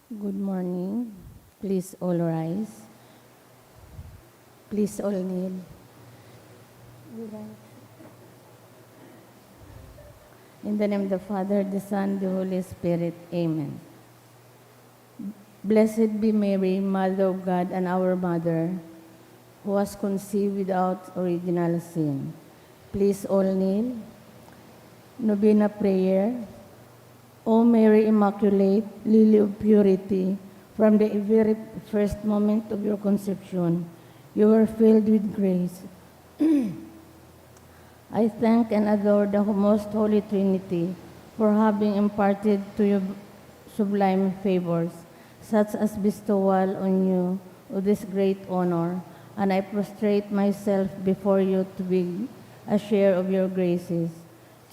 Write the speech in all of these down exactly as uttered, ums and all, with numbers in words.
Good morning. Please all rise. Please all kneel. In the name of the Father, the Son, the Holy Spirit. Amen. Blessed be Mary, Mother of God and our Mother, who was conceived without original sin. Please all kneel. Novena prayer. O Mary Immaculate, Lily of Purity, from the very first moment of your conception, you were filled with grace. I thank and adore the Most Holy Trinity for having imparted to you sublime favors, such as bestowal on you of this great honor, and I prostrate myself before you to be a share of your graces.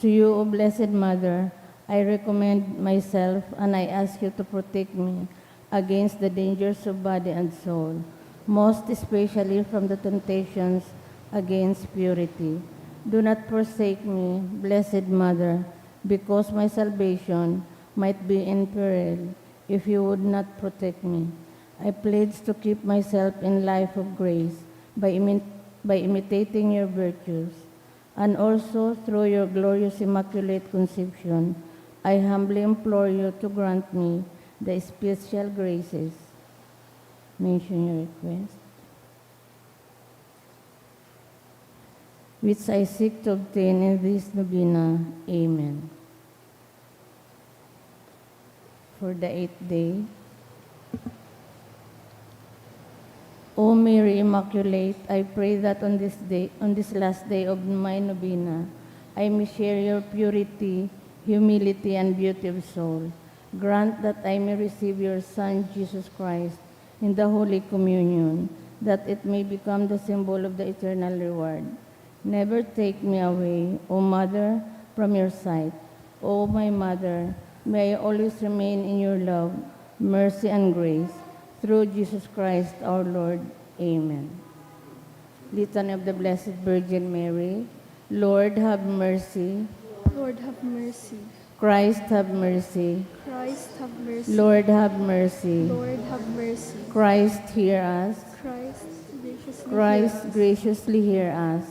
To you, O Blessed Mother, I recommend myself and I ask you to protect me against the dangers of body and soul, most especially from the temptations against purity. Do not forsake me, Blessed Mother, because my salvation might be in peril if you would not protect me. I pledge to keep myself in life of grace by, imi- by imitating your virtues. And also, through your glorious Immaculate Conception, I humbly implore you to grant me the special graces. Mention your request. Which I seek to obtain in this novena. Amen. For the eighth day. O Mary Immaculate, I pray that on this day, on this last day of my novena, I may share your purity, humility, and beauty of soul. Grant that I may receive your Son, Jesus Christ, in the Holy Communion, that it may become the symbol of the eternal reward. Never take me away, O Mother, from your sight. O my Mother, may I always remain in your love, mercy, and grace, through Jesus Christ our Lord. Amen. Litany of the Blessed Virgin Mary. Lord, have mercy. Lord, have mercy. Christ, have mercy. Christ, have mercy. Lord, have mercy. Lord, have mercy. Christ, hear us. Christ, graciously Christ, hear us. Graciously hear us.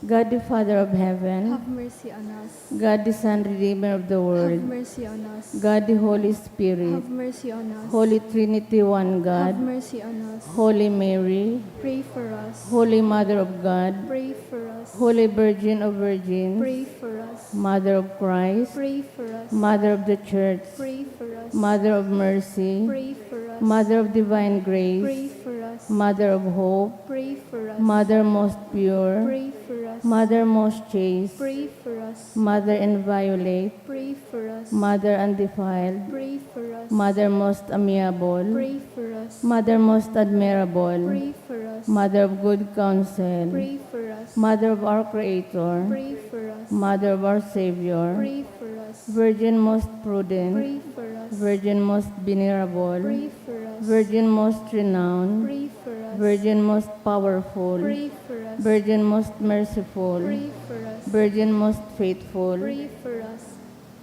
God, the Father of heaven. Have mercy on us. God, the Son, Redeemer of the world. Have mercy on us. God, the Holy Spirit. Have mercy on us. Holy Trinity, one God. Have mercy on us. Holy Mary. Pray for us. Holy Mother of God. Pray for us. Holy Virgin of Virgins. Pray for us. Mother of Christ. Pray for us. Mother of the Church. Pray for us. Mother of Mercy. Pray for us. Mother of Divine Grace. Pray for us. Mother of Hope. Pray for us. Mother most pure. Pray for us. Mother most chaste. Pray for us. Mother inviolate. Pray for us. Mother undefiled. Pray for us. Mother most amiable. Pray for us. Mother most admirable. Pray for us. Mother of good counsel. Pray for us. Mother of our Creator. Pray for us. Mother of our Savior. Pray for us. Virgin most prudent. Pray for us. Virgin most venerable. Pray for us. Virgin most renowned. Pray for us. Virgin most powerful. Pray for us. Virgin most merciful. Pray for us. Virgin most faithful. Pray for us.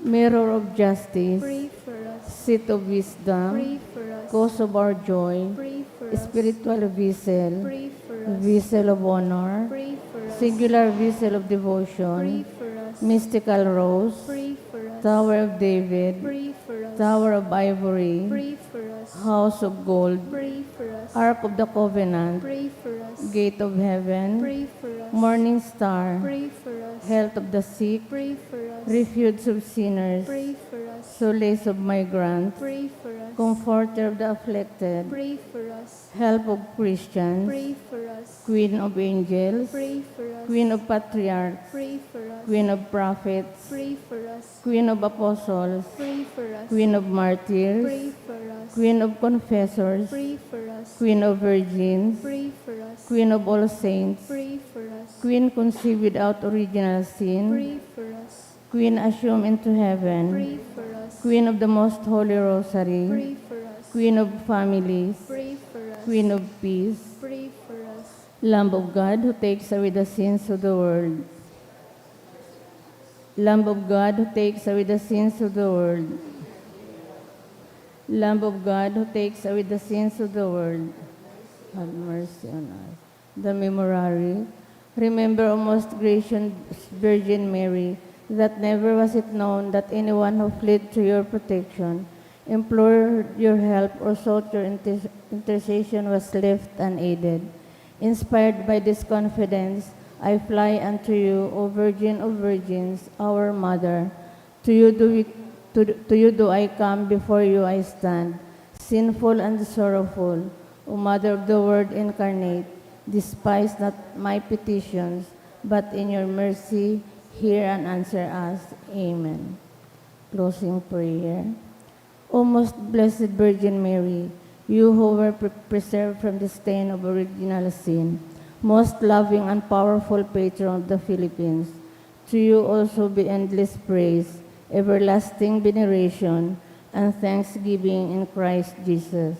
Mirror of justice. Pray for us. Seat of wisdom. Pray for us. Cause of our joy. Pray for us. Spiritual vessel. Pray for us. Vessel of honor. Pray for us. Singular vessel of devotion. Pray for us. Mystical rose. Pray for us. Tower of David. Pray for us. Tower of ivory. Pray for us. House of gold. Pray for us. Ark of the Covenant. Pray for us. Gate of heaven. Pray for us. Morning star. Pray for us. Health of the sick. Pray for us. Refuge of sinners. Pray for us. Solace of migrants. Pray for us. Comforter of the afflicted. Pray for us. Help of Christians. Pray for us. Queen of angels. Pray for us. Queen of patriarchs. Pray for us. Queen of prophets. Pray for us. Queen of apostles. Pray for us. Queen of martyrs. Pray for us. Queen of confessors. Pray for us. Queen of virgins. Pray for us. Queen of all saints. Pray for us. Queen conceived without original sin. Pray for us. Queen assumed into heaven. Pray for us. Queen of the most holy rosary. Pray for us. Queen of families. Pray for us. Queen of peace. Pray for us. Lamb of God who takes away the sins of the world. Lamb of God who takes away the sins of the world. Lamb of God, who takes away the sins of the world, have mercy on us. The Memorare. Remember, O most gracious Virgin Mary, that never was it known that anyone who fled to your protection, implored your help, or sought your inter- intercession was left unaided. Inspired by this confidence, I fly unto you, O Virgin of Virgins, our Mother. To you do we, to, to you do I come, before you I stand, sinful and sorrowful. O Mother of the Word incarnate, despise not my petitions, but in your mercy hear and answer us. Amen. Closing prayer. O most blessed Virgin Mary, you who were pre- preserved from the stain of original sin, most loving and powerful patron of the Philippines, to you also be endless praise, everlasting veneration, and thanksgiving in Christ Jesus.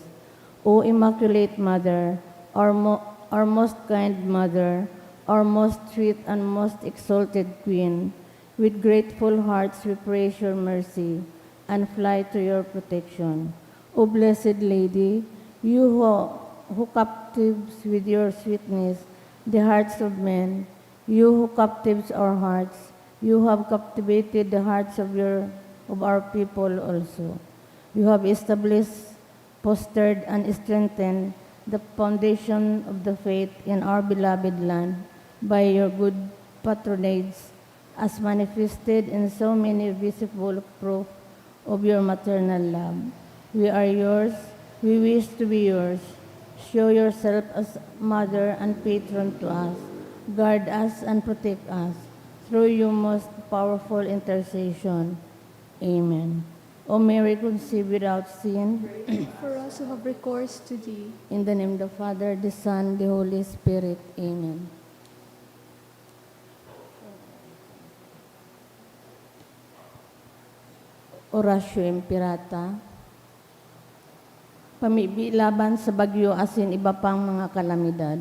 O Immaculate Mother, our, mo- our most kind Mother, our most sweet and most exalted Queen, with grateful hearts we praise your mercy and fly to your protection. O Blessed Lady, you who, who captives with your sweetness the hearts of men, you who captives our hearts, you have captivated the hearts of your, of our people also. You have established, fostered, and strengthened the foundation of the faith in our beloved land by your good patronage, as manifested in so many visible proof of your maternal love. We are yours. We wish to be yours. Show yourself as mother and patron to us. Guard us and protect us through your most powerful intercession. Amen. O Mary conceived without sin. Pray for us who have recourse to thee. In the name of the Father, the Son, the Holy Spirit. Amen. Oratio Imperata. Pamibi laban sa bagyo asin iba pang mga kalamidad.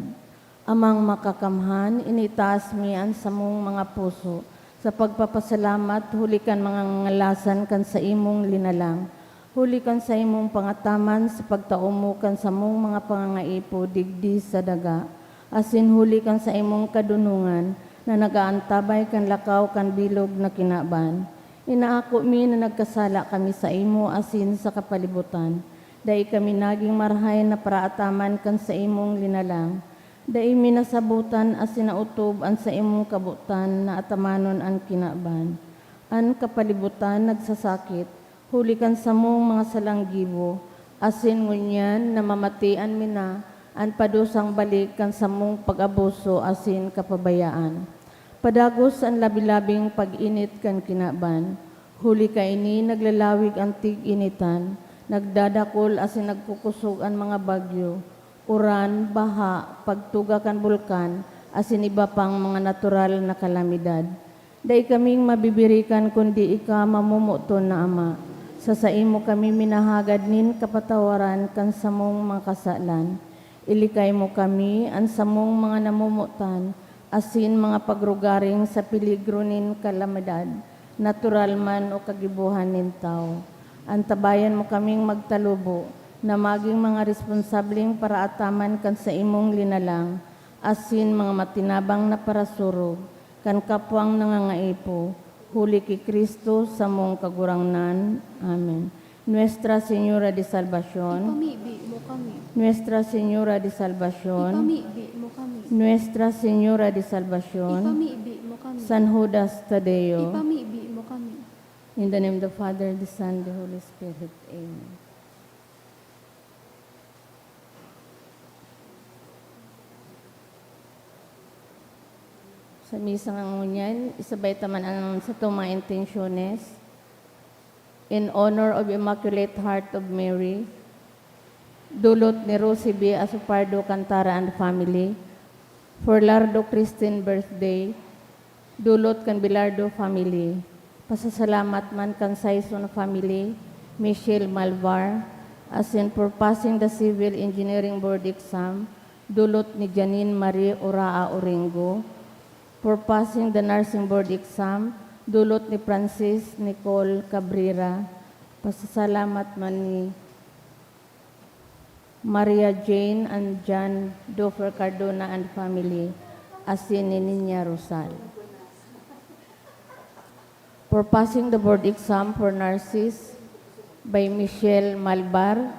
Amang Makakamhan, initaas mi an samong mga puso sa pagpapasalamat huli kan mga ngangalasan kan saimong linalang, huli kan saimong pangataman sa pagtao mo kan samong mga pangangaipo digdi sa daga, asin huli kan saimong kadonongan na nag-aantabay kan lakaw kan bilog na kinaban. Inaako mi na nagkasala kami saimo asin sa kapalibutan. Dai kami nagin marahay na paraataman kan saimong linalang. Dai mi nasabotan asin naotob an saimong kabotan na atamanon an kinaban. An kapalibutan nagsasakit, huli kan samong mga salang gibo, asin ngunyan namamatian mi na an padusang balik kan samong pag-abuso asin kapabayaan. Padagos an labi-labing pag-init kan kinaban. Huli kaini, naglalawig an tig-initan, nagdadakul asin nagkukosog an mga bagyo, uran, baha, pagtuga kan bulkan, asin iba pang mga natural na kalamidad. Dai kaming mabibirikan kundi ika, mamomoton na Ama. Sa saimo kami minahagad nin kapatawaran kan samong mga kasalan. Ilikay mo kami, an samong mga namomotan, asin mga pagrugaring sa peligro nin kalamidad, natural man o kagibohan nin tawo. Antabayan mo kaming magtalubo na magin mga responsableng paraataman kan saimong linalang, asin mga matinabang na parasurog kan kapwang nangangaipo, huli ki Cristo, samong Kagurangnan. Amen. Nuestra Señora de Salvacion. Ipamibi mo kami. Nuestra Señora de Salvacion. Ipamibi mo kami. Nuestra Señora de Salvacion. Ipamibi mo kami. San Judas Tadeo. Ipamibi mo kami. In the name of the Father, the Son, the Holy Spirit. Amen. Sa misa nga ngunyan, isabay ta man ang satong mga intensyones. In honor of Immaculate Heart of Mary, dulot ni Rosie B. Asupardo Cantara and family, for Lardo Christine birthday, dulot kan Bilardo family. Pasasalamat man kan Saison family, Michelle Malvar, asin for passing the Civil Engineering Board exam, dulot ni Janine Marie Oraa Oringo, for passing the Nursing Board exam, dulot ni Francis Nicole Cabrera. Pasasalamat man ni Maria Jane and John Doffer Cardona and family, asin ni Niña Rosal. For passing the board exam for nurses by Michelle Malbar,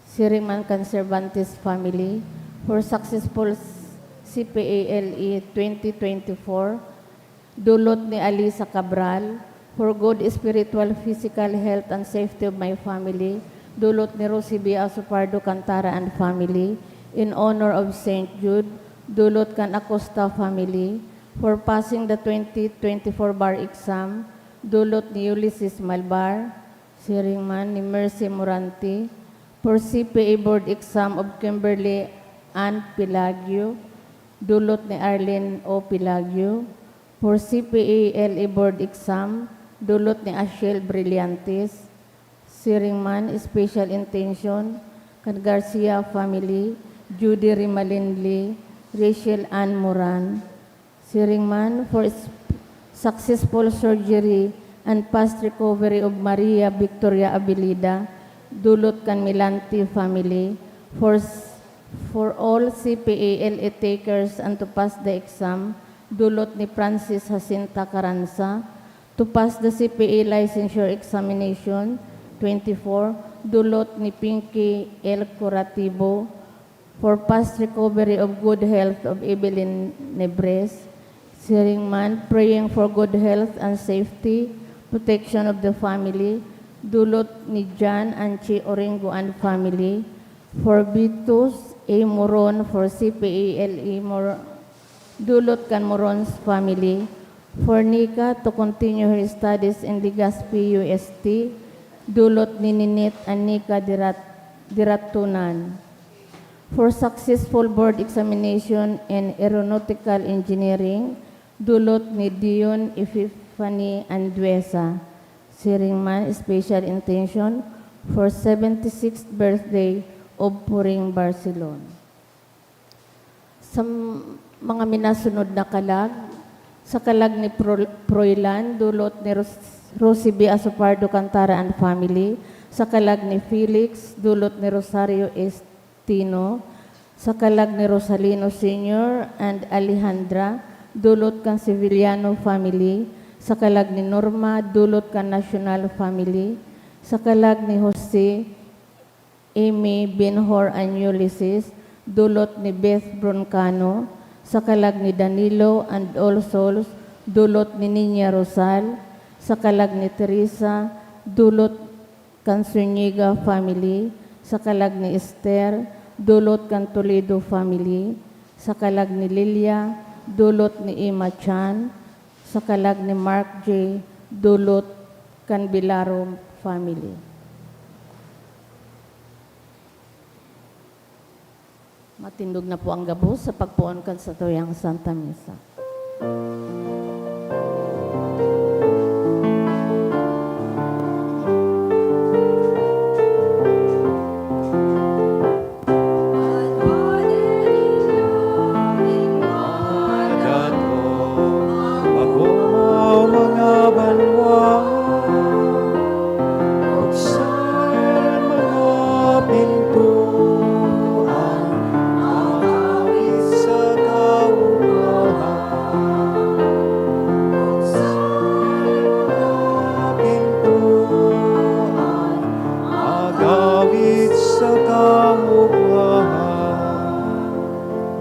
siring man kan Cervantes family, for successful C P A L E twenty twenty-four, dulot ni Alisa Cabral, for good spiritual, physical health and safety of my family, dulot ni Rosie B. Asopardo Cantara and family, in honor of Saint Jude, dulot kan Acosta family, for passing the twenty twenty-four bar exam, dulot ni Ulysses Malbar, siring man ni Mercy Morante, for C P A board exam of Kimberly Ann Pelagio, dulot ni Arlene O. Pelagio, for C P A L E board exam, dulot ni Ashel Brillantes, siring man special intention kan Garcia family, Judy Rimalinli, Rachel Ann Moran, siring man for s-, successful surgery and fast recovery of Maria Victoria Abilida, dulot kan Milante family, for s-, for all C P A L E takers and to pass the exam, dulot ni Francis Jacinta Caranza, to pass the C P A licensure examination twenty-four, dulot ni Pinky L. Curatibo, for fast recovery of good health of Evelyn Nebres, siring man, praying for good health and safety, protection of the family, dulot ni John and Chi Oringo and family, for Vitus A. Moron, for C P A L E Mor-, dulot kan Moron's family, for Nika to continue her studies in Legazpi, U S T, dulot ni Ninit and Nika Dirat-, Diratunan. For successful board examination in aeronautical engineering, dulot ni Dion Epiphany Anduesa. Siring man, special intention for seventy-sixth birthday of Puring Barcelon. Sa m-, mga minasunod na kalag, sa kalag ni Pro-, Proylan, dulot ni Ros-, Rosie B. Asopardo Cantara and family, sa kalag ni Felix, dulot ni Rosario Estino, sa kalag ni Rosalino Senior and Alejandra, dulot kan Sevillano family, sa kalag ni Norma, dulot kan National family, sa kalag ni Jose, Amy Binhor and Ulysses, dulot ni Beth Broncano, sa kalag ni Danilo and all souls, dulot ni Niña Rosal, sa kalag ni Teresa, dulot kan Zuniga family, sa kalag ni Esther, dulot kan Toledo family, sa kalag ni Lilia, dulot ni Emma Chan, sa kalag ni Mark J, dulot kan Bilaro family. Matindog na po ang gabos sa pagpoon kan satuyang Santa Misa. Pagkatong ako mga banwa, buksan mga pintuan, awit sa kaugmahan. Buksan mga pintuan, mag-awit sa kaugmahan.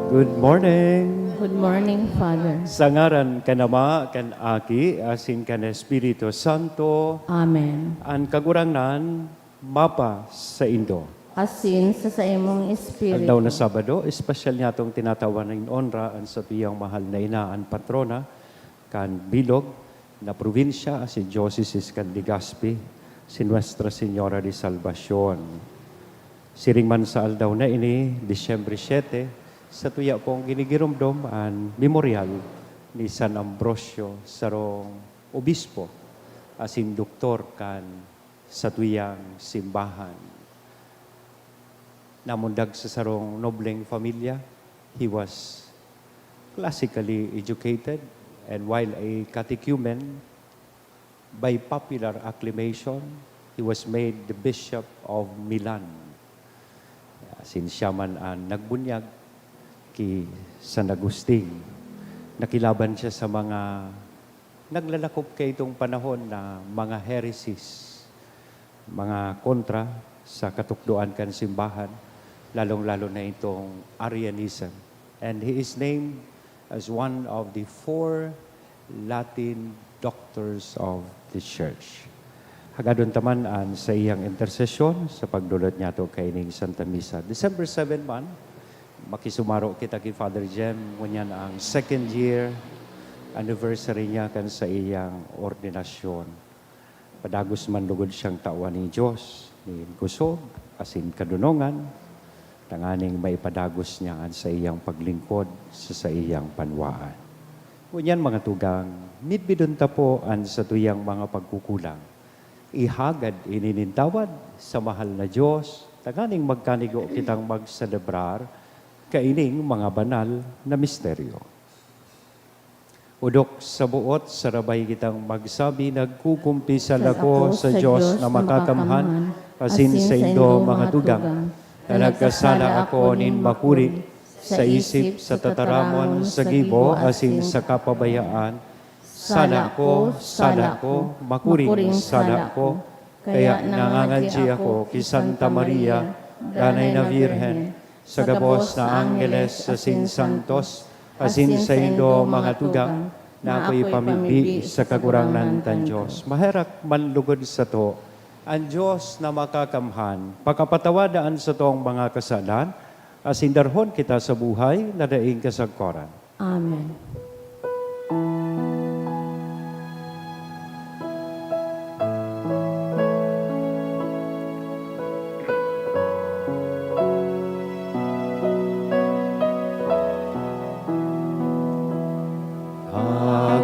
Good morning. Good morning, Father. Sa ngaran kan Ama, kan Aki, asin kan Espiritu Santo. Amen. An Kagurangnan mapa saindo. Asin sa saimong espiritu. Aldaw na Sabado, espesyal niyatong tinatawan nin onra an satuyang mahal na ina, an patrona kan bilog na probinsya asin diocese kan Legazpi, si Nuestra Señora de Salvacion. Siring man sa aldaw na ini, Disyembre siete, satuya pong ginigiromdom an memoryal ni San Ambrosio, sarong obispo asin doktor kan satuyang simbahan. Namundag sa sarong nobleng pamilya, he was classically educated, and while a catechumen, by popular acclamation, he was made the Bishop of Milan. Asin siya man an nagbunyag ki San Agustin. Nakilaban siya sa mga naglalakop kaitong panahon na mga heresies, mga kontra sa katukdoan kan simbahan, lalong-lalo na itong Arianism. And he is named as one of the four Latin doctors of the Church. Hagadon ta man an saiyang intersesyon sa pagdolot niyato kaining Santa Misa. December seven man, makisumaro kita ki Father Jem, ngunyan ang second year anniversary niya kan saiyang ordinasyon. Padagos man lugod siyang tawan nin Dios, nin kusog, asin kadonongan, tanganing maipadagos niya an saiyang paglingkod sa saiyang banwaan. Ngunyan, mga tugang, midbidon ta po an satuyang mga pagkukulang. Ihagad ini nin tawad sa mahal na Dios, tanganing magkanigo kitang magselebrar kaining mga banal na misteryo. Odok sa buot sarabay kitang magsabi, "Nagkukumpisal ako sa Dios na makakamhan, asin saindo, mga tugang, na nagkasala ako nin makuri, sa isip, sa tataramon, sa gibo, asin sa kapabayaan. Sala ko, sala ko, makuring sala ko." Kaya nangangadyi ako ki Santa Maria, Danay na Birhen, sa gabos na angheles asin santos, asin saindo, mga tugang, na ako'y pamibi sa Kagurangnan kan Dios. Maherak man lugod sato an Dios na makakamhan, pakapatawada an satong mga kasalan, asin darhon kita sa buhay na daing kasagkoran. Amen.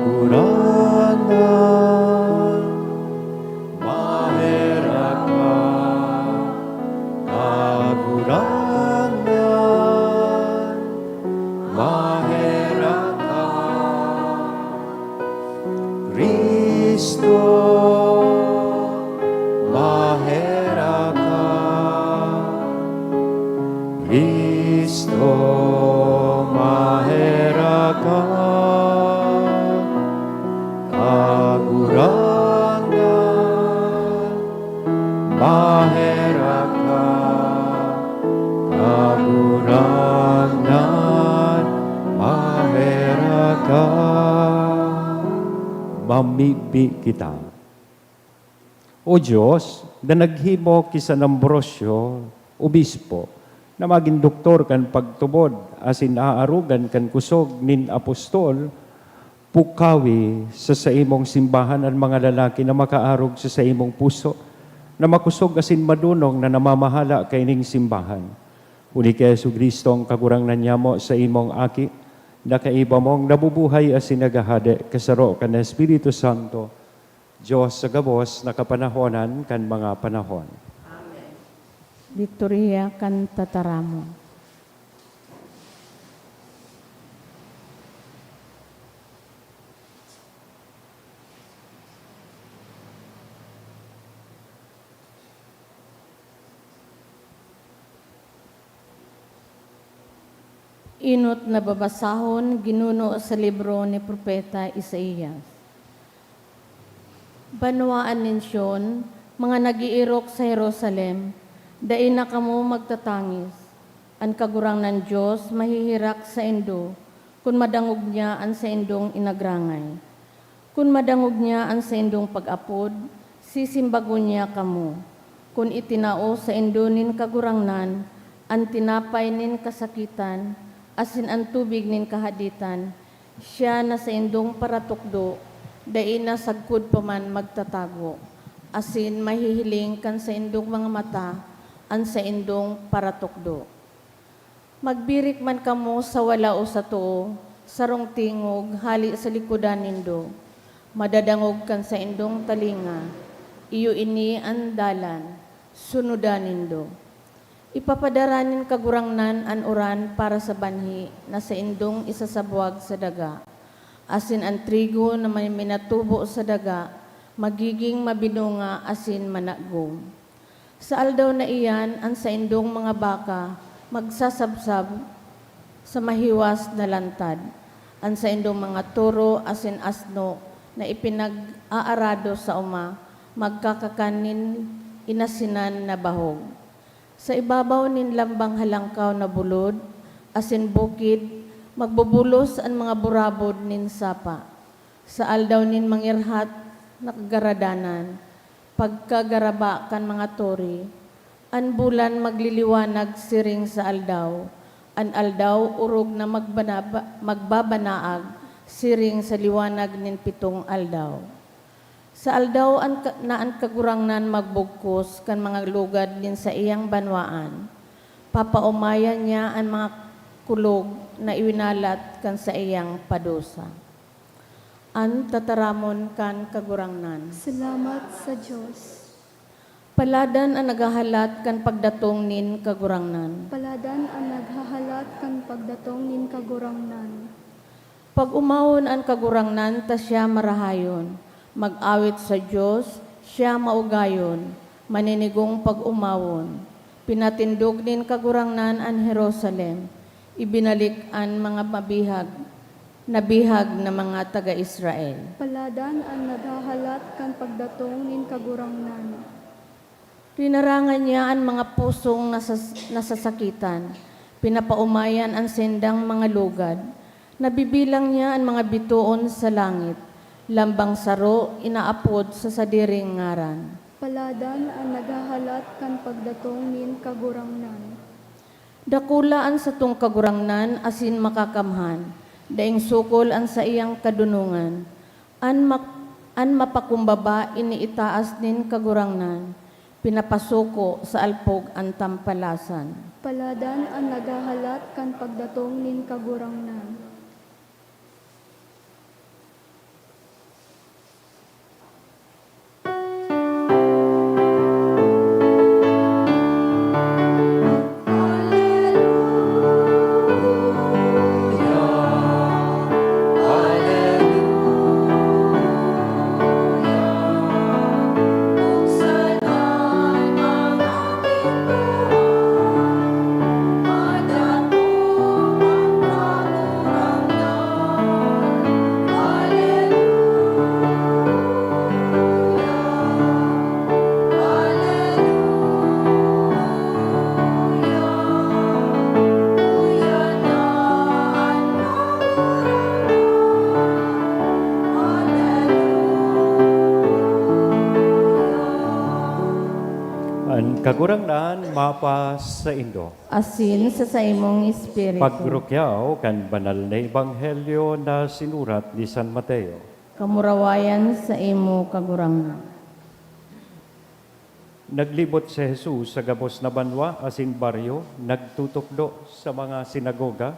Kagurangnan, maherak ka. Kagurangnan, maherak ka. Cristo, maherak ka. Cristo, maherak ka. Kagurangnan, maherak ka. Kagurangnan, maherak ka. Mamibi kita. O Dios, na naghimo ki San Ambrosio, obispo, na magin doktor kan pagtubod asin aarogan kan kusog nin apostol, pukawi sa saimong simbahan an mga lalaki na makaarog sa saimong puso, na makosog asin madonong na namamahala kaining simbahan. Huli ki Jesu-Cristo, ang Kagurangnan nyamo, saimong Aki, na kaiba mong nabubuhay asin naghahade kasaro kan Espiritu Santo, Dios sa gabos na kapanahonan kan mga panahon. Amen. Liturhiya kan Tataramon. Enot na babasahon, ginuno sa libro ni Propeta Isaias. Banwaan nin Sion, mga nag-eerok sa Jerusalem, dai na kamo magtatangis. An Kagurangnan Dios maheherak saindo, kun madangog niya an saindong inagrangay. Kun madangog niya an saindong pag-apod, sisimbagon niya kamo. Kun itinao saindo nin Kagurangnan an tinapay nin kasakitan asin an tubig nin kahaditan, siya na saindong paratukdo, dai na sagkod pa man magtatago, asin mahihiling kan saindong mga mata an saindong paratukdo. Magbirik man kamo sa wala o sa too, sarong tingog hale sa likodan nindo. Madadangog kan saindong talinga. Iyo ini an dalan, sunodan nindo. Ipapadara nin Kagurangnan an uran para sa banhi na saindong isasabwag sa daga, asin an trigo na may minatubo sa daga magiging mabinunga asin managom. Sa aldaw na iyan, an saindong mga baka Magsasabsab sa mahiwas na lantad. An saindong mga toro asin asno na ipinag-aarado sa oma magkakakan nin inasinan na bahog. Sa ibabaw nin lambang halangkaw na bulod asin bukid, magbubulos an mga burabod nin sapa. Sa aldaw nin mangirhat na kagaradanan, pagkagaraba kan mga tore, an bulan magliliwanag siring sa aldaw, an aldaw orog na magbanaba-, magbabanaag siring sa liwanag nin pitong aldaw. Sa aldaw an ka-, na an Kagurangnan magbugkos kan mga lugad nin saiyang banwaan, papaomayan niya an mga kulog na iwinalat kan saiyang padusa. An tataramon kan Kagurangnan. Salamat sa Dios. Paladan an naghahalat kan pagdatong nin Kagurangnan. Paladan an naghahalat kan pagdatong nin Kagurangnan. Pag-omawon an Kagurangnan ta siya marahayon. Mag-awit sa Dios, siya maugayon, maninigong pag-omawon. Pinatindog nin Kagurangnan an Jerusalem. Ibinalik an mga mabihag, nabihag na mga taga Israel. Paladan an naghahalat kan pagdatong nin Kagurangnan. Rinarangan niya an mga pusong nasas-, nasasakitan. Pinapaomayan an saindang mga lugad. Nabibilang niya an mga bitoon sa langit. Lambang saro inaapod sa sadiring ngaran. Paladan an naghahalat kan pagdatong nin Kagurangnan. Dakula an satong Kagurangnan asin makakamhan, daing sukol an saiyang kadonongan. An mak-, an mapakumbaba iniitaas nin Kagurangnan, pinapasuko sa alpog an tampalasan. Paladan an naghahalat kan pagdatong nin Kagurangnan. An Kagurangnan mapasaindo. Asin sa saimong espiritu. Pagrukyaw kan banal na ebanghelyo na sinurat ni San Mateo. Kamurawayan saimo, Kagurangnan. Naglibot si Jesus sa gabos na banwa asin baryo, nagtutukdo sa mga sinagoga,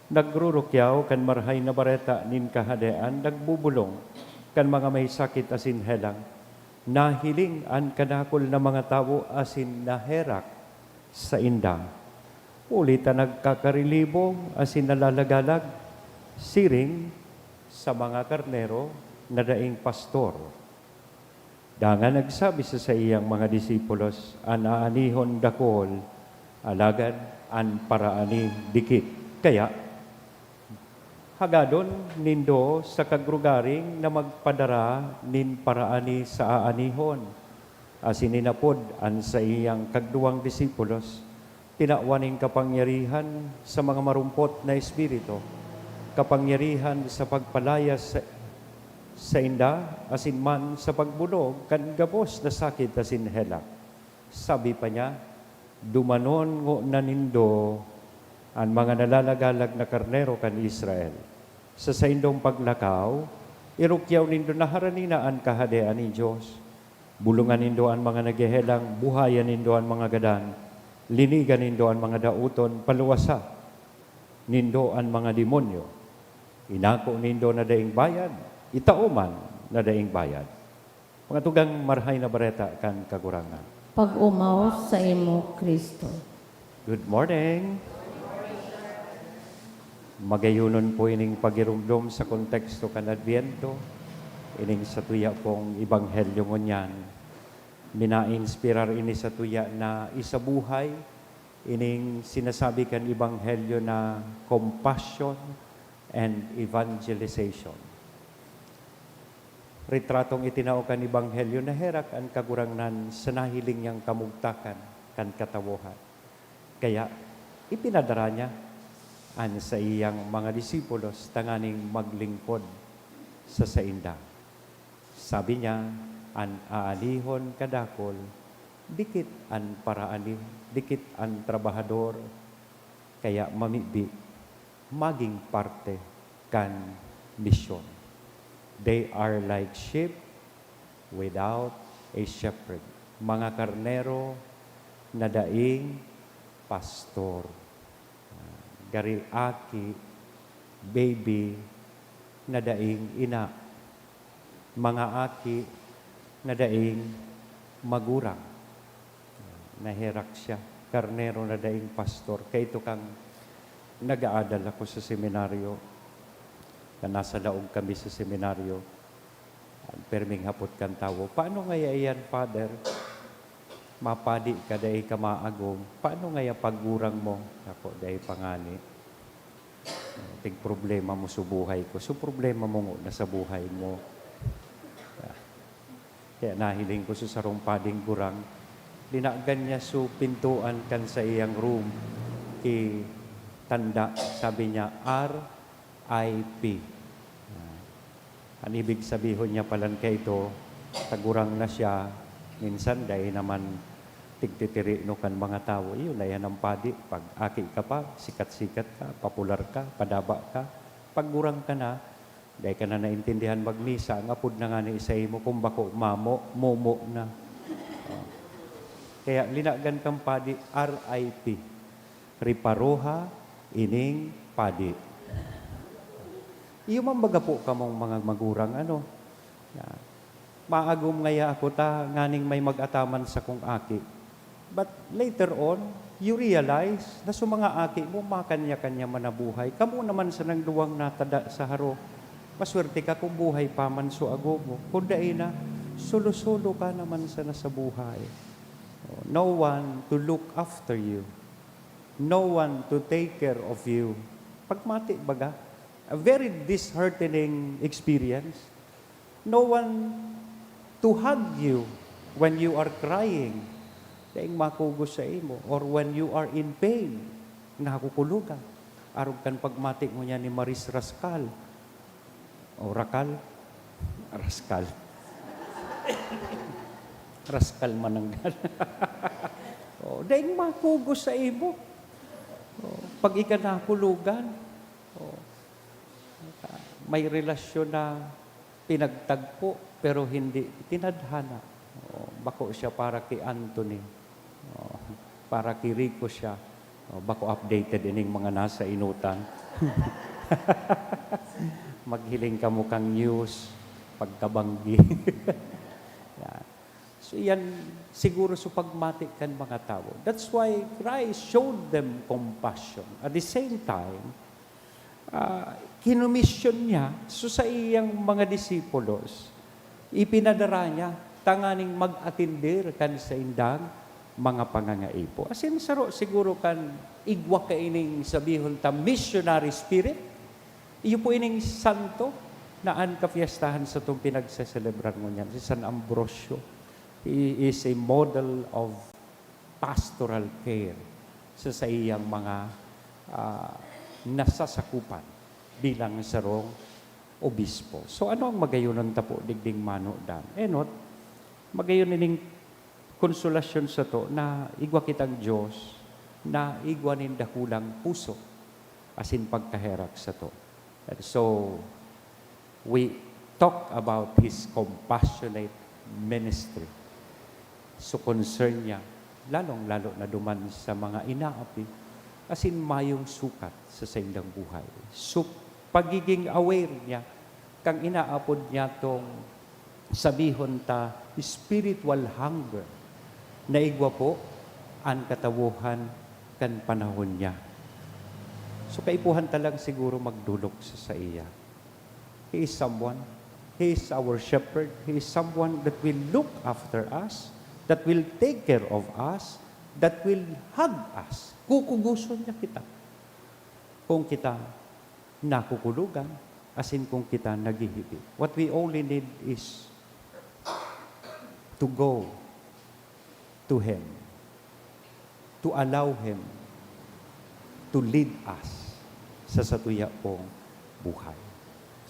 nagrurukyaw kan Marahay na Bareta nin Kahadean, nagbubolong kan mga may sakit asin helang. Nahiling an kadakul na mga tawo asin naherak sainda. Huli ta nagkakarilibo asin nalalagalag siring sa mga karnero na daing pastor. Dangan nagsabi sa saiyang mga disipulos, "An aanihon dakul, alagad an paraani dikit. Kaya, hagadon nindo sa kagrugaring na magpadara nin paraani sa aanihon." Asin inapod an saiyang kagduwang disipulos, tinawan nin kapangyarihan sa mga marumpot na espiritu, kapangyarihan sa pagpalayas sa, sainda, asin man sa pagbunog kan gabos na sakit asin helang. Sabi pa niya, "Dumanon ngona nindo an mga nalalagalag na karnero kan Israel. Sa saindong paglakaw, irukyaw nindo na harani na an Kahadean nin Dios. Bulongan nindo an mga naghehelang, buhayan nindo an mga gadan, linigan nindo an mga daoton, paluwasa nindo an mga demonyo. Inako nindo na daing bayad, itao man na daing bayad." Mga tugang, Marahay na Bareta kan Kagurangnan. Pag-omaw saimo, Cristo. Good morning. Magayonon po ining pagiromdom sa konteksto kan Adbyento, ining satuya pong ebanghelyo ngunyan. Mina-inspirar ini satuya na isabuhay Ining sinasabi kan Ebanghelyo na compassion and evangelization. Retratong itinao kan Ebanghelyo, naherak an Kagurangnan sa nahiling niyang kamugtakan kan katawohan. Kaya, ipinadara niya an saiyang mga disipulos tanganing maglingkod sa sainda. Sabi niya, "An aanihon kadakul, dikit an paraani, dikit an trabahador, kaya mamibi, maging parte kan misyon." They are like sheep without a shepherd. Mga karnero na daing pastor. Ah, gari aki, baby, na daing ina. Mga aki, na daing magurang. Naherak siya, karnero na daing pastor. Kaito kang nag-aadal ako sa seminaryo, na nasa laog kami sa seminaryo, an perming hapot kan tawo, "Paano ngaya iyan, Father? Mapadi ka, dai ka maagom. Paano ngaya paggurang mo?" Ako, "Dai pa ngani." Ting problema mo sa buhay ko. So, problema mo ngona sa buhay mo. Ah, kaya nahiling ko sa sarong pading gurang, linagan niya so pintoan kan saiyang room, ki tanda, sabi niya, "R I P." Ah, an ibig sabihon niya palan kaito, tagurang na siya, minsan dai naman tigtitirino kan mga tawo. Iyo na yan ang padi. Pag aki ka pa, sikat-sikat ka, popular ka, padaba ka. Pag gurang ka na, dai ka na naintindihan magmisa, ang apod na ngani saimo, kung bako mamo, momo na. Oh. Kaya linagan kang padi, R I P. Riparoha ining padi. Iyo man baga po kamong mga magurang, ano? Na, maagom ngaya ako ta nganing may mag-ataman sakong aki. But later on, you realize na so mga aki mo, makanya-kanya man na buhay. Kamo naman sanang duwang natada sa harong. Maswerte ka kung buhay pa man so agom mo. Kung dai na, solo-solo ka naman sana sa buhay. No one to look after you. No one to take care of you. Pagmati baga, a very disheartening experience. No one to hug you when you are crying. Daing makugos saimo, or when you are in pain, nakukulogan. Arog kan pagmati ngunyan ni Maris Rascal. O, Rakal? Raskal. Raskal mananggal. O, daing makugos saimo. O, pag ika nakulogan. O, may relasyon na pinagtagpo, pero hindi tinadhana. O, bako siya para ki Anthony. O, para ki Rico siya. O, bako updated ining mga nasa inutan. Maghiling kamo kan news, pagkabanggi. Yan. So, yan siguro so pagmati kan mga tawo. That's why Christ showed them compassion. At the same time, ah, kinomisyon niya so saiyang mga disipulos, ipinadara niya tanganing mag-atender kan saindang mga pangangaipo. Asin saro siguro kan igwa kaining sabihon ta missionary spirit. Iyo po ining santo na an kapiestahan satong pinagseselebrar ngunyan, si San Ambrosio. He is a model of pastoral care sa saiyang mga, ah, nasasakupan bilang sarong obispo. So, ano ang magayonon ta po digding manodan? Enot, magayon ining konsolasyon sato na igwa kitang Dios na igwa nin dakulang puso asin pagkaherak sato. And so, we talk about his compassionate ministry. So, concern niya, lalong-lalo na duman sa mga inaapi, asin mayong sukat sa saindang buhay. So, pagiging aware niya, kang inaapod niya tong sabihon ta spiritual hunger, na igwa po an katawohan kan panahon niya. So, kaipuhan ta lang siguro magdolok sa saiya. He is someone. He is our shepherd. He is someone that will look after us, that will take care of us, that will hug us. Kukugoson niya kita kung kita nakukulogan, asin kung kita naghihibi. What we only need is to go to Him, to allow Him to lead us sa satuya pong buhay.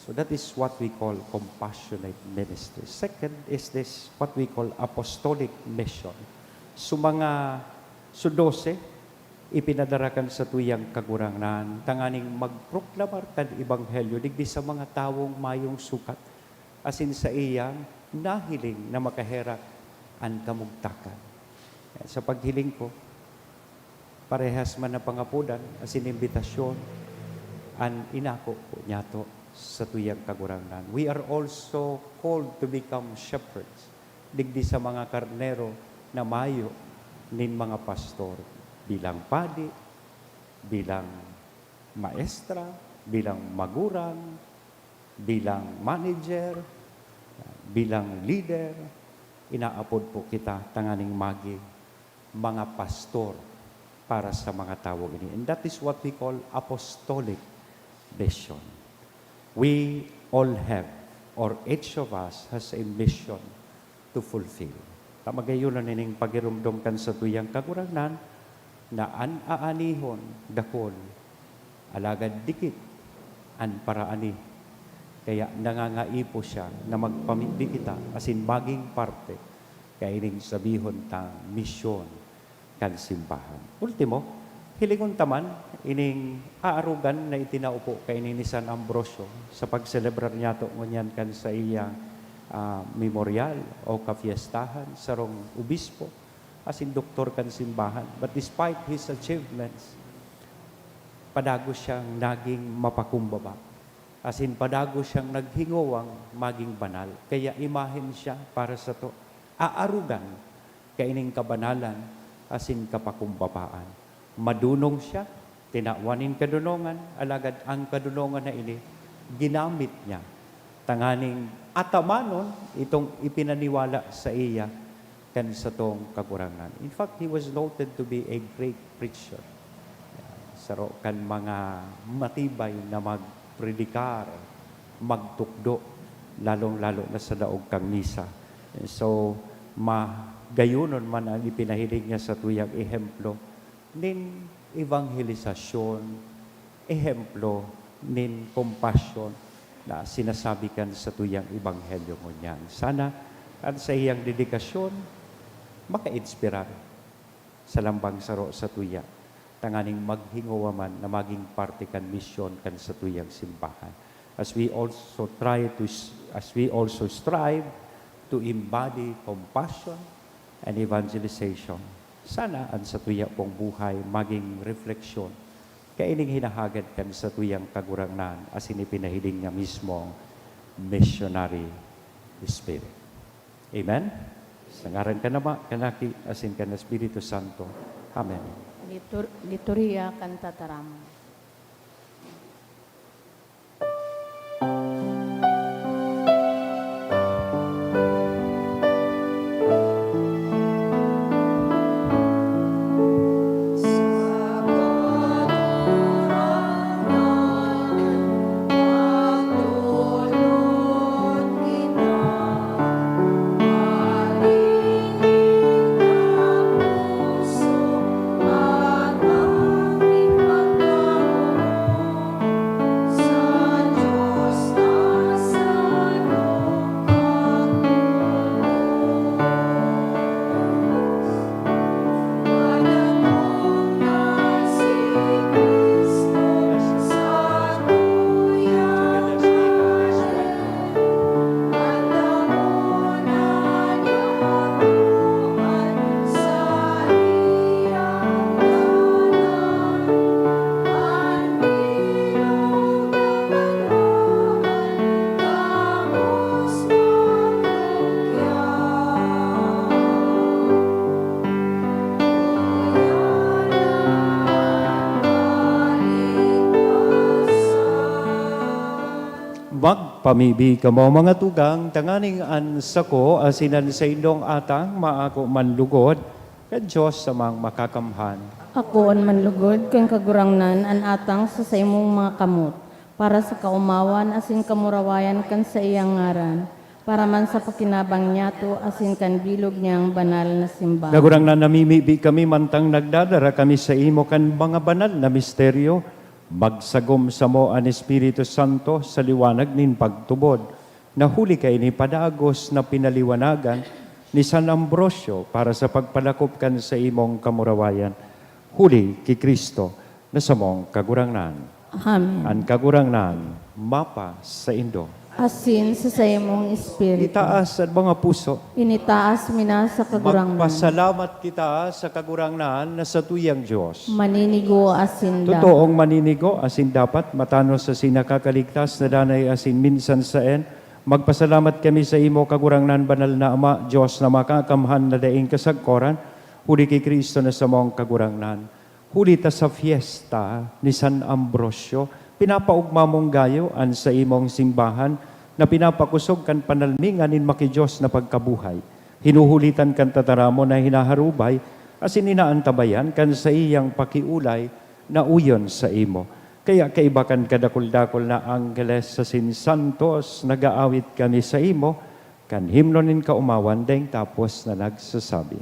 So that is what we call compassionate ministry. Second is this, what we call apostolic mission. So mga, so dose, ipinadara kan satuyang Kagurangnan tanganing magproklamar kan ebanghelyo digdi sa mga tawong mayong sukat, asin saiyang nahiling na makaherak an kamugtakan. Sa paghiling ko, parehas man na pangapodan asin imbitasyon an inako ko niyato sa tuyang Kagurangnan. We are also called to become shepherds digdi sa mga karnero na mayo nin mga pastor, bilang padi, bilang maestra, bilang magurang, bilang manager, bilang leader, inaapod po kita tanganing magin mga pastor para sa mga tawo ini. And that is what we call apostolic mission. We all have, or each of us has a mission to fulfill. Ta magayon na nining pagiromdom kan satuyang Kagurangnan na an aanihon dakul, alagad dikit an paraani. Kaya nangangaipo siya na magpamibi kita asin maging parte kaining sabihon tang misyon kan simbahan. Ultimo, hilingon ta man ining aarogan na itinao po kaini ni San Ambrosio sa pagselebrar niyato ngunyan kan saiyang, ah, memorial o kafiestahan, sarong obispo asin doktor kan simbahan. But despite his achievements, padagos siyang naging mapakumbaba, asin padagos siyang naghingowang maging banal. Kaya imahen siya para sato, aarogan kaining kabanalan asin kapakumbabaan. Madunong siya, tinawan nin kadunongan, alagad an kadunongan na ini ginamit niya tanganing atamanon itong ipinaniwala saiya kan satong Kagurangnan. In fact, he was noted to be a great preacher. Saro kan mga matibay na magpredikar, magtukdo, lalong-lalo na sa daog kan misa. So, magayonon man an ipinahiling niya satuyang ehemplo nin evangelisasyon, ehemplo nin compassion na sinasabi kan satuyang ebanghelyo ngunyan. Sana an saiyang dedikasyon makainspirar sa lambang saro satuya, tanganing maghingowa man na maging parte kan misyon kan satuyang simbahan. As we also try to s-, as we also strive to embody compassion and evangelization, sana an satuya pong buhay maging refleksyon kaining hinahagad kan satuyang Kagurangnan asin ipinahiling niya mismong missionary spirit. Amen? Sa ngaran kan Ama, kan Aki, asin kan Espiritu Santo. Amen. Litur-, Liturhiya kan Tataram. Magpamibi kamo, mga tugang, tanganing an sako asin an saindong atang maako man lugod Kan Dios Amang Makakamhan. Akoon man lugod kan Kagurangnan an atang sa saimong mga kamot, para sa kaomawan asin kamurawayan kan saiyang ngaran, para man sa pakinabang niyato asin kan bilog niyang banal na simbahan. Kagurangnan, namimibi kami mantang nagdadara kami saimo kan mga banal na misteryo. Magsagom samo an Espiritu Santo sa liwanag nin pagtubod, na huli kaini padagos na pinaliwanagan ni San Ambrosio para sa pagpalakop kan saimong kamurawayan, huli ki Cristo na samong Kagurangnan. Amen. An Kagurangnan mapa saindo. Asin sa saimong espiritu. Itaas an mga puso. Initaas mi na sa Kagurangnan. Magpasalamat kita sa Kagurangnan na satuyang Dios. Maninigo asin dapat. Totoong maninigo asin dapat, matanos asin nakakaligtas na danay asin minsan saen, magpasalamat kami saimo, Kagurangnan, banal na Ama, Dios na makakamhan na daing kasagkoran, huli ki Cristo na samong Kagurangnan. Huli ta sa fiesta ni San Ambrosio, pinapaogma mong gayo an saimong simbahan na pinapakosog kan panalmingan nin maki-Dios na pagkabuhay. Hinuhulitan kan tataramon na hinaharubay asin inaantabayan kan saiyang pakiolay na uyon saimo. Kaya kaiba kan kadakul-dakul na angheles asin santos, nag-aawit kami saimo kan himno nin kaomawan, daing tapos na nagsasabi.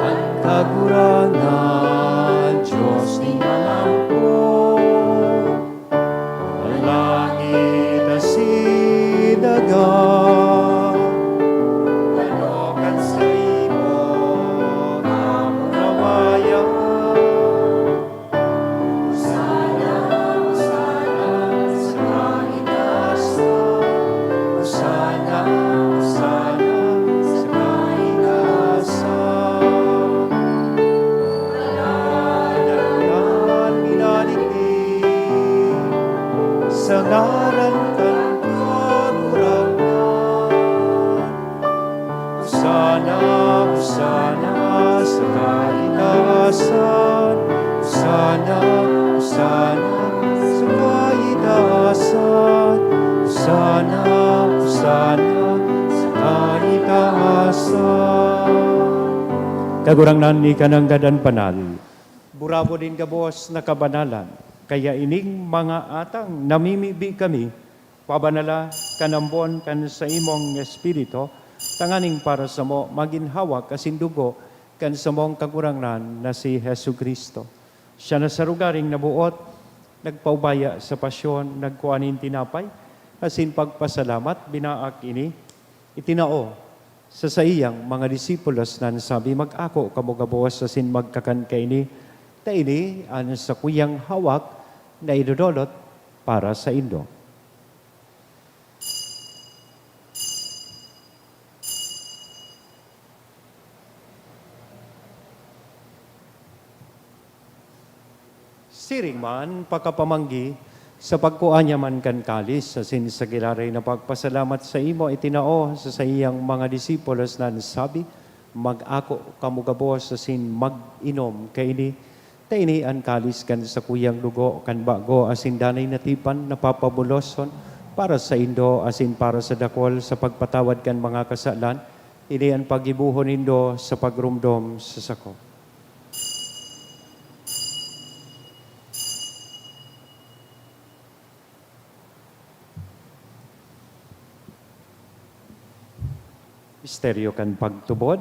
An Kagurangnan, Dios nin mga hukbo, an langit asin daga, ano kan saimo kamurawayan. Hosana, Hosana sa kaitaasan. Hosana, Hosana sa kaitaasan. Ngaran minadigdi sa ngaran kan Kagurangnan. Hosana, Hosana sa kaitaasan. Hosana, Hosana sa kaitaasan. Hosana, Hosana sa kaitaasan. Kagurangnan, ika nanggad an banal, burabod nin gabos na kabanalan. Kaya ining mga atang namimibi kami, pabanala kan ambon kan saimong Espiritu, tanganing para samo magin hawak asin dugo kan samong Kagurangnan na si Jesu-Cristo. Siya na sa rogaring naboot, nagpaubaya sa pasyon, nagkua nin tinapay, asin pagpasalamat, binaak ini, itinao sa saiyang mga disipulos na nagsabi, "Mag-ako kamo gabos asin magkakan kaini, ta ini an sakuyang hawak na idodolot para saindo." Siring man, pakapamanggi, sa pagkua niya man kan kalis, asin sa giraray na pagpasalamat saimo, itinao sa saiyang mga disipulos na nagsabi, "Mag-ako kamo gabos asin mag-inom kaini, ta ini an kalis kan sakuyang dugo kan bago asin danay na tipan na papabuloson para saindo asin para sa dakul sa pagpatawad kan mga kasalan. Ini an paggibohon nindo sa pagromdom sa sako." Misteryo kan pagtubod.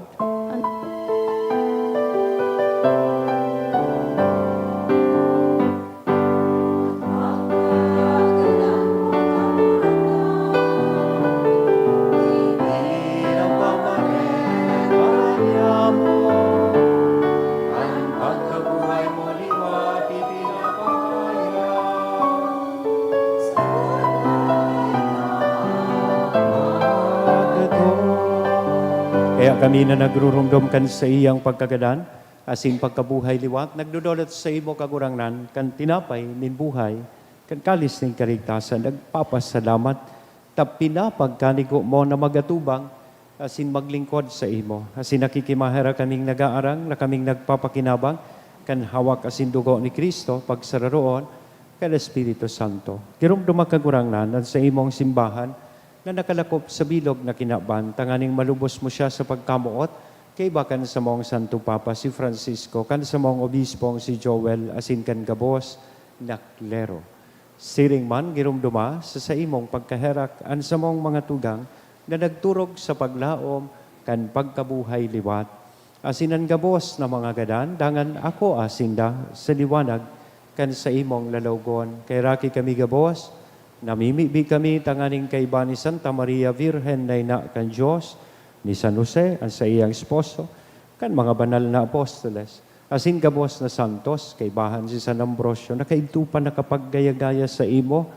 Kaya kami na nagruromdom kan saiyang pagkagadan asin pagkabuhay liwat, nagdodolot saimo, Kagurangnan, kan tinapay nin buhay, kan kalis nin kaligtasan, nagpapasalamat ta pinapagkanigo mo na magatubang asin maglingkod saimo. Asin nakikimaherak kaming nagaarang na kaming nagpapakinabang kan hawak asin dugo ni Cristo, pagsararoon kan Espiritu Santo. Giromdoma, Kagurangnan, an saimong simbahan na nakalakop sa bilog na kinaban, tanganing malubos mo siya sa pagkamoot, kaiba kan samong Santo Papa si Francisco, kan samong Obispong si Joel, asin kan gabos na klero. Siring man, giromdoma sa saimong pagkaherak an samong mga tugang na nagturog sa paglaom kan pagkabuhay liwat, asin an gabos na mga gadan, dangan akoa sinda sa liwanag kan saimong lalawgon. Kaheraki kami gabos, namimibi kami tanganing kaiba ni Santa Maria Virgen na ina kan Dios, ni San Jose, an saiyang esposo, kan mga banal na apostoles, asin gabos na santos, kaibahan si San Ambrosio, na kaidto pa nakapaggaya-gaya saimo,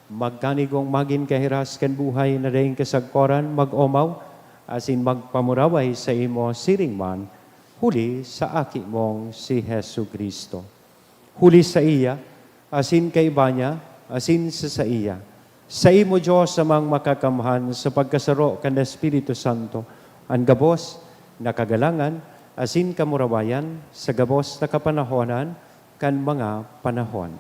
magkanigong magin kahiras kan buhay na daing kasagkoran, mag-omaw, asin magpamuraway saimo siring man, huli sa Aki mong si Jesu-Cristo. Huli saiya, asin kaiba niya, asin sa saiya. Saimo, Dios Amang Makakamhan, sa pagkasaro kan Espiritu Santo, an gabos na kagalangan asin kamurawayan sa gabos na kapanahonan kan mga panahon.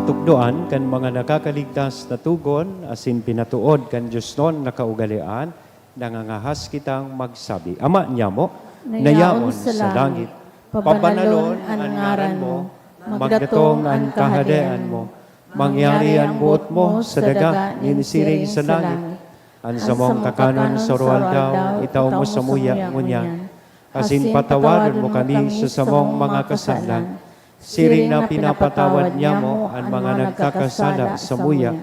Natukdoan kan mga nakakaligtas na togon asin pinatood kan diosnon na kaugalean, nangangahas kitang magsabi, Ama nyamo, na yaon sa langit, pabanalon an ngaran mo, magdatong an kahadean mo, mangyari an boot mo sa daga nin siring sa langit. An samong kakanon sa aroaldaw, itao mo samuya ngunyan, asin patawadon mo kami sa samong mga kasalan, siring na pinapatawad nyamo an mga nagkakasala samuya.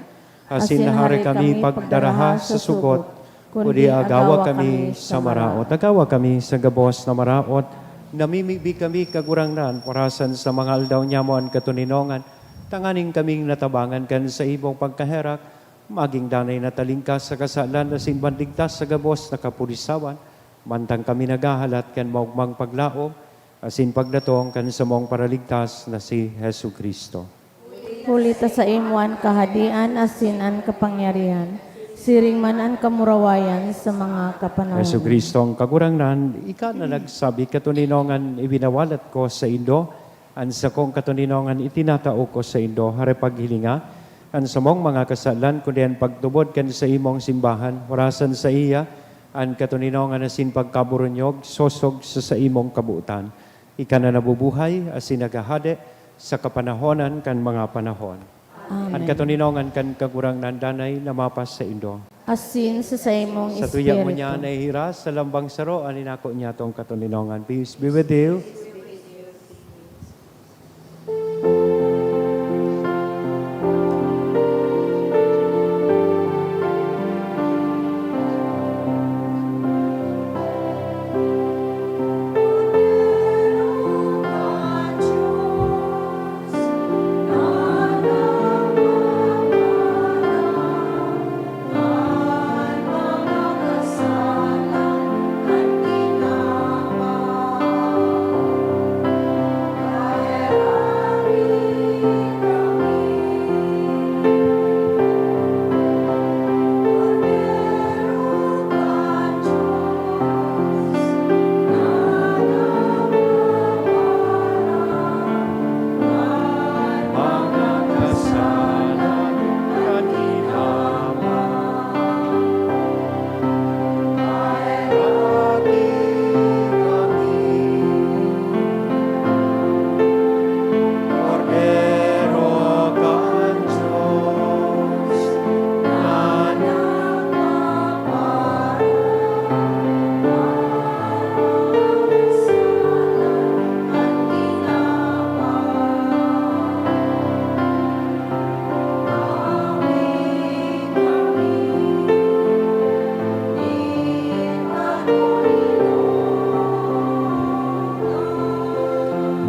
Asin hare kami pagdaraha sa sugot, kundi agawa kami sa maraot. Agawa kami sa gabos na maraot. Namimibi kami, Kagurangnan, parasan sa mga aldaw nyamo an katoninongan, tanganing kaming natabangan kan saimong pagkaherak, magin danay na talingkas sa kasalan asin banligtas sa gabos na kapulisawan, mantang kami naghahalat kan maogmang paglaom asin pagdatong kan samong Paraligtas na si Jesu-Cristo. Huli ta saimo an kahadean asin an kapangyarihan, siring man an kamurawayan sa mga kapanahon. Jesu-Cristo ang Kagurangnan, ika na nagsabi, "Katoninongan ibinawalat ko saindo, an sakong katoninongan itinatao ko saindo." Hare paghilinga an samong mga kasalan, kundi an pagtubod kan saimong simbahan, orasan saiya an katoninongan asin pagkaburunyog, sosog sa saimong kabotan. Ika na nabubuhay asin naghahade sa kapanahonan kan mga panahon. Amen. An katoninongan kan Kagurangnan danay na mapasaindo. Asin sa saimong Sa tuya mo niya espiritu. Nahihiras sa lambang saro, an inako niya tong katoninongan. Peace be with you.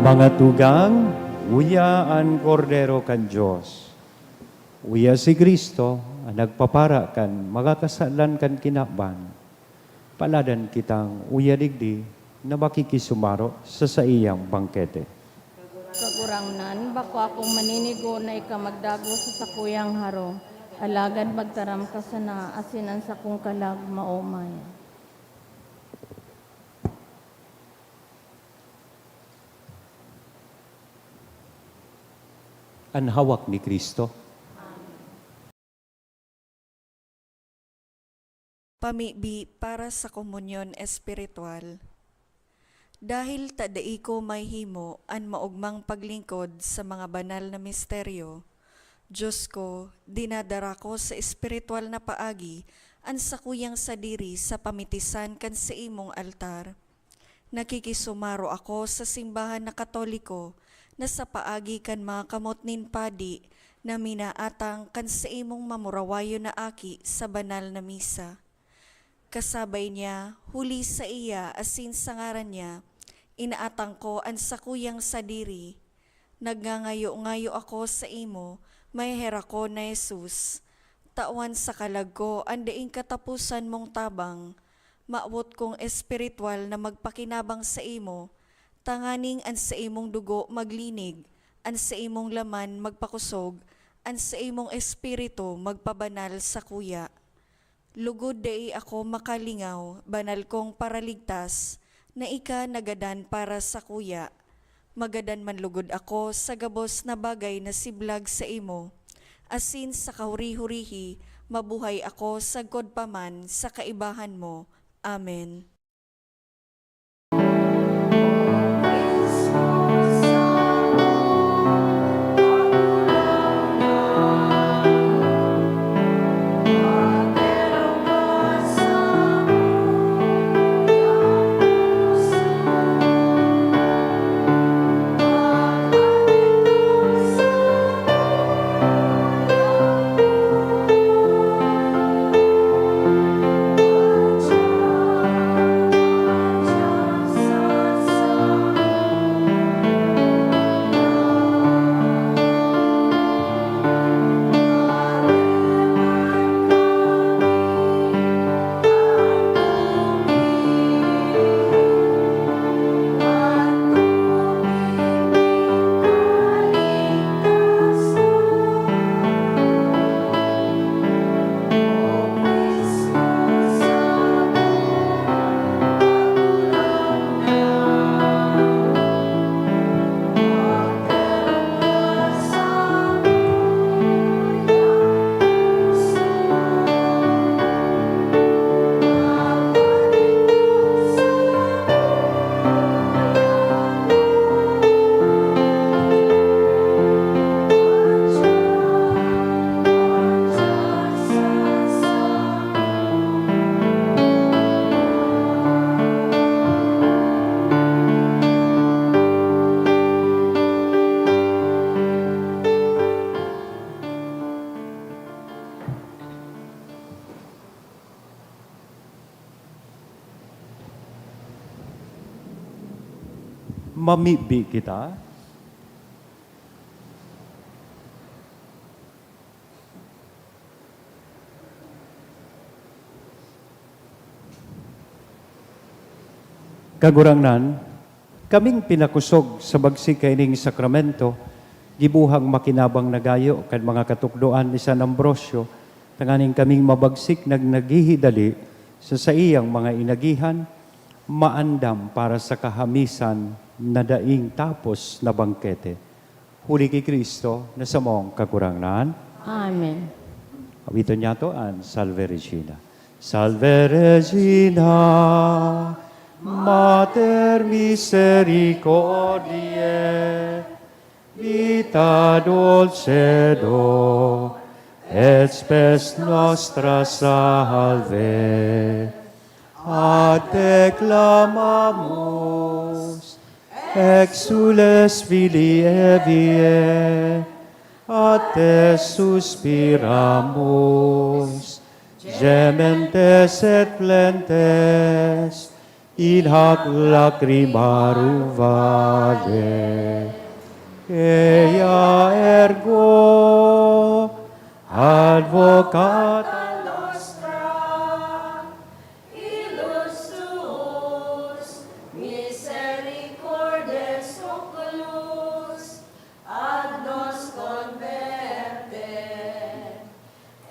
Mga tugang, Uya an Kordero kan Dios. Uya si Cristo, an nagpapara kan mga kasalan kan kinaban. Paladan kitang uya digdi na makikisumaro sa saiyang bangkete. Kagurangnan, bako akong maninigo na ika magdago sa sakuyang haro, alagad magtaram ka sana asin an sakong kalag maomay. An hawak ni Cristo. Pamibi para sa komunyon espiritual. Dahil ta dai ko mahimo an maogmang paglingkod sa mga banal na misteryo, Dios ko, dinadara ko sa espiritual na paagi an sakuyang sadiri sa pamitisan kan saimong altar. Nakikisumaro ako sa simbahan na Katoliko na sa paagi kan mga kamot nin padi na minaatang kan saimong mamurawayon na aki sa banal na misa. Kasabay niya, huli saiya asin sa ngaran niya, inaatang ko an sakuyang sadiri. Nagngangayo-ngayo ako saimo, maheherakon na Jesus. Tawan sa kalag ko an daing kataposan mong tabang. Mawot kong espiritual na magpakinabang saimo, tanganing an saimong dugo maglinig, an saimong laman magpakosog, an saimong espiritu magpabanal sakuya. Lugod dai ako makalingaw, banal kong Paraligtas, na ika nagadan para sakuya. Magadan man lugod ako sa gabos na bagay na siblag saimo, asin sa kahuri-hurihi mabuhay ako sagkod pa man sa kaibahan mo. Amen. Mamibi kita. Kagurangnan, kaming pinakosog sa bagsik kaining sakramento, gibohang makinabang na gayo kan mga katukdoan ni San Ambrosio, tanganing kaming mabagsik nag naghihidali sa saiyang mga inagihan, maandam para sa kahamisan na daing tapos na bangkete. Huli ki Cristo na samong Kagurangnan. Amen. Awiton niyato an Salve Regina. Salve Regina, Mater misericordiae, vita dulcedo, et spes nostra salve. A te clamamus, exsules filii Evae, a te suspiramus, gementes et flentes in hac lacrimarum vale. Ea ergo advocata nostra, ilus tuus misericordes oculos ad nos converte.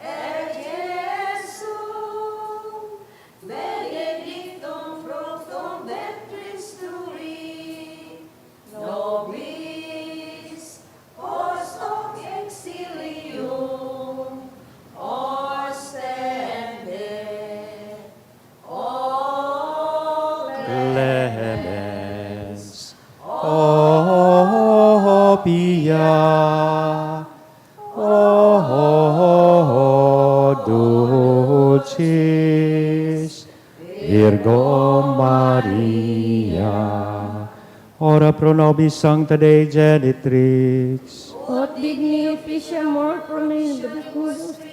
Et Jesum benedictum fructum ventris tui, nobis post hoc exilium ostende. O clemens, o pia, o dulcis Virgo Maria. Ora pro nobis Sancta Dei Genitrix. Ut digni officiamur pro nobis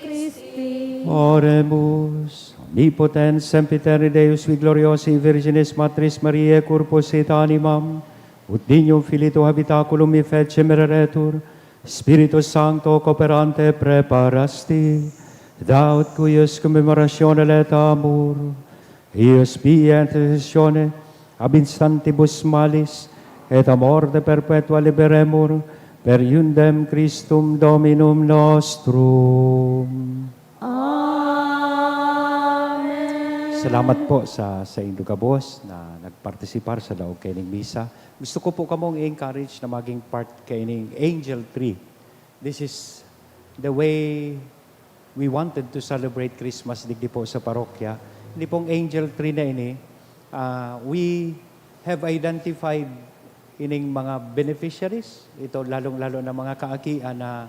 Christi. Oremus. Omnipotens, sempiterni Deus, qui gloriosae Virginis Matris Mariae corpus et animam, ut dignum Filii tuo habitaculum effacem reretur, Spiritus Sancto cooperante preparasti, et haud cuius commemoratione laetamur, eius via intercessione ab instantibus malis et a morte perpetua liberemur per iundem Christum Dominum nostrum. Amen. Salamat po sa, sa saindo gabos na nagpartisipar sa laog kaining misa. Gusto ko po kamong i-encourage na maging part kaining Angel Tree. This is the way we wanted to celebrate Christmas digdi po sa parokya. Ini pong Angel Tree na ini, ah, we have identified ining mga beneficiaries, ito lalong-lalo na mga kaakian na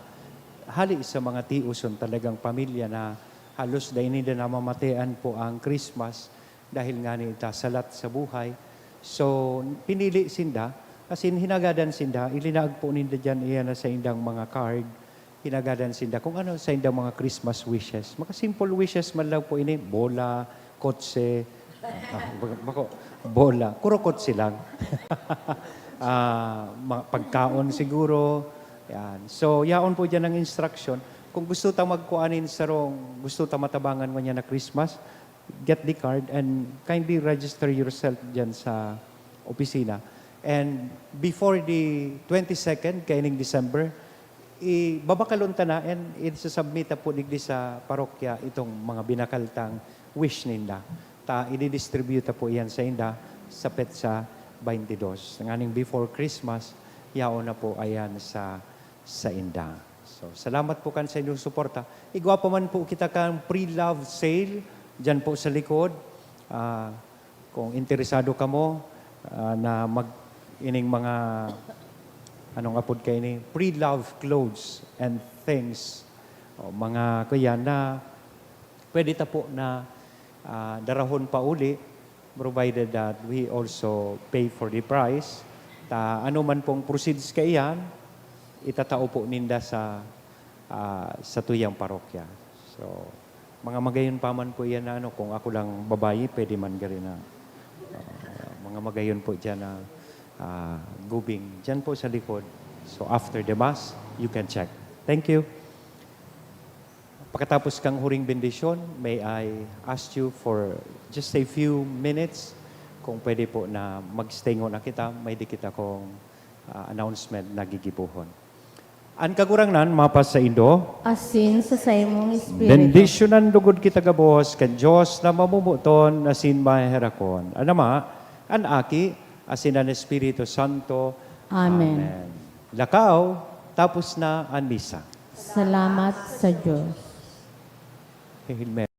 hali sa mga tioson talagang pamilya na halos dai ninda namamatean po ang Christmas dahil ngani ita salat sa buhay. So, pinili sinda, as in, hinagadan sinda, ilinaag po ninda diyan, iyan na saindang mga card, hinagadan sinda kung ano saindang mga Christmas wishes. Mga simple wishes man lang po ini, bola, kotse, ah, bako, bola, kuro kotse lang. Ah, mga pagkaon siguro. Yan. So, yaon po diyan ang instruction. Kung gusto ta magkuha nin sarong, gusto ta matabangan ngunyan na Christmas, get the card and kindly register yourself diyan sa opisina. And before the twenty-second, kaining December, ibabakalon ta na and isasubmit ta po digdi sa parokya itong mga binakal tang wish ninda. Ta, ididistribute ta po iyan sainda sa petsa twenty-dos. Nganing before Christmas, yaon na po ayan sa sainda. So, salamat po kan sa inyong suporta. Igwa pa man po kita kan pre-love sale, dyan po sa likod. Ah, kung interesado kamo, ah, na mag, ining mga, anong apod kaini, pre-love clothes and things. O, mga kuya na pwede ta po na, ah, darahon pa uli, provided that we also pay for the price. Ta, ano man pong proceeds kaiyan, itatao po ninda sa, ah, sa tuyang parokya. So, mga magayon pa man po iyan na ano, kung ako lang babayi, pwede man gari na, ah, mga magayon po diyan na, ah, gubing. Diyan po sa likod. So, after the mass, you can check. Thank you. Pakatapos kang huring bendisyon, may I ask you for just a few minutes, kung pwede po na mag-stay ngona kita, may di kita kong, ah, announcement na gigibohon. An Kagurangnan mapasaindo. Asin sa saimong espiritu. Bendisyonan lugod kita gabos kan Dios na mamomoton asin maheherakon. An Ama, an Aki, asin an Espiritu Santo. Amen. Amen. Lakaw, tapos na an misa. Salamat sa Dios. Hail Mary.